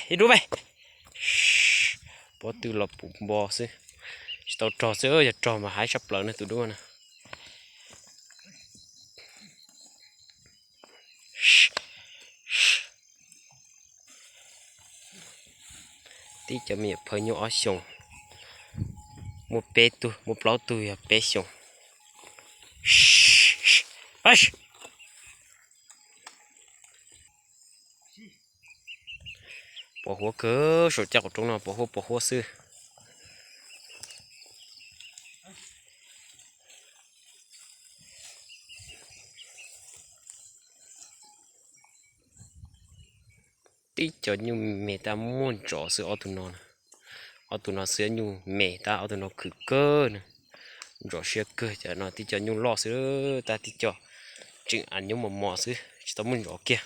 Thiab dub me, pob tw los puv npo xwb, tsis tau rog xwb, yog rog mas haib tshaj plaws na tus dub na. Tib cov me nyuam phawj nyuj ob xyoos, muaj peb tug, muaj plaub tug yog peb xyoos. Pos huab kawg, saum caj qaum roob no pos huab pos huab xwb. Tib cov nyuj me tab muaj ntsov xwb ob tug no. Ob tug no xwb nyuj me tab ob tug no khwv kawg na. Ntsov siab kawg, cov no tib cov nyuj loj xwb tab tib cov tseem a nyob mos mos xwb tsis tau muaj ntsov kiag.